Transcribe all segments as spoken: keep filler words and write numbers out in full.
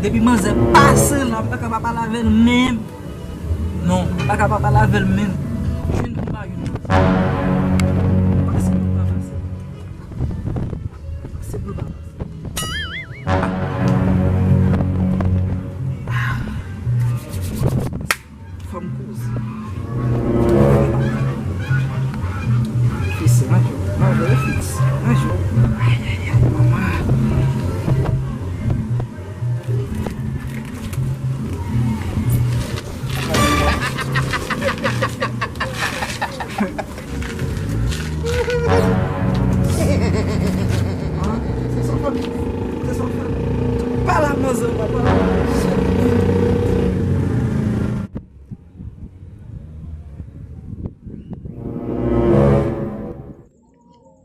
Depi manzè pase la, m pa ka pa pale avè l menm. Non, m pa ka pa pale avè l menm. Jwenn pou m pa jwenn manzè. Pase pou l pa pase. Pase pou l pa pase. Fò m koze. Fis, range w, range w, fis, range w. Ay, ay, ay, manman. Pale ak manzè, papa.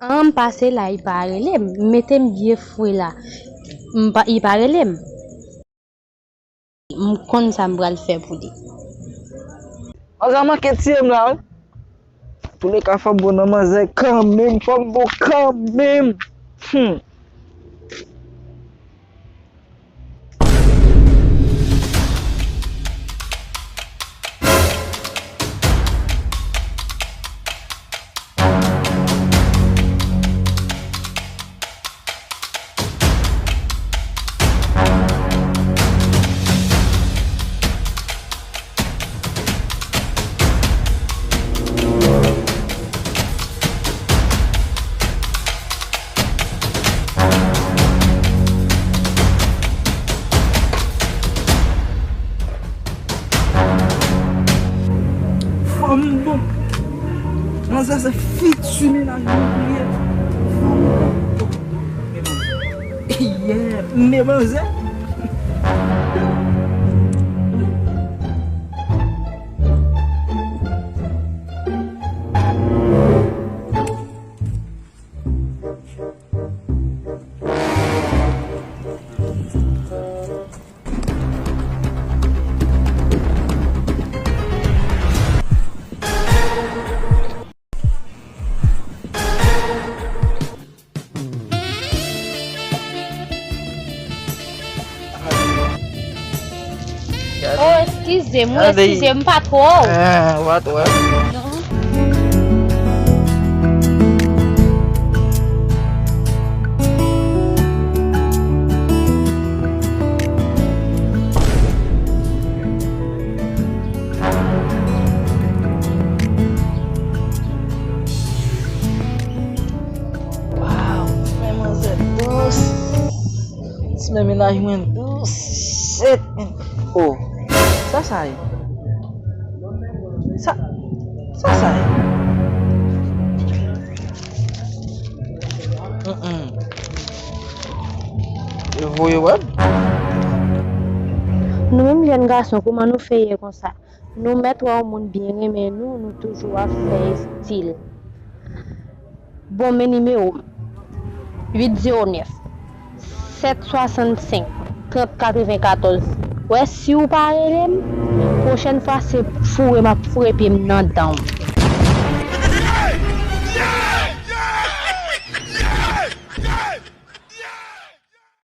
An, m pase la, li pa rele m. M mete m byen fre la. M pa, li pa rele m. M konn sa m pral fè pou li. Manzè manke tiye m la, wi. Antouleka, fò m bon nan manzè kanmenm, fò m bon kanmenm. Hmm. Fò m bon. Manzè se fiti mennaj mwen li ye. Fò m bon. Yeah, men manzè. Oh, eskize m, wi, eskize m, m pa t wè w. Ah, w pa t wè. Non. Waw, men manzè dous. Ti men mennaj mwen dous. Shit, men. Oh, sa sa ye? Sa, sa sa ye? Mm-mm. Yo voye wè m. Nou menm jèn gason, kouman nou fè ye konsa? Nou mèt wè yon moun byen renmen nou, nou toujou ap fè estil. Bon, men nimewo m, uit zewo nèf, sèt swasannsenk, trant katrevenkatòz. Wè, si w pa rele m, pwochèn fwa se foure m ap foure pye m nan dan w.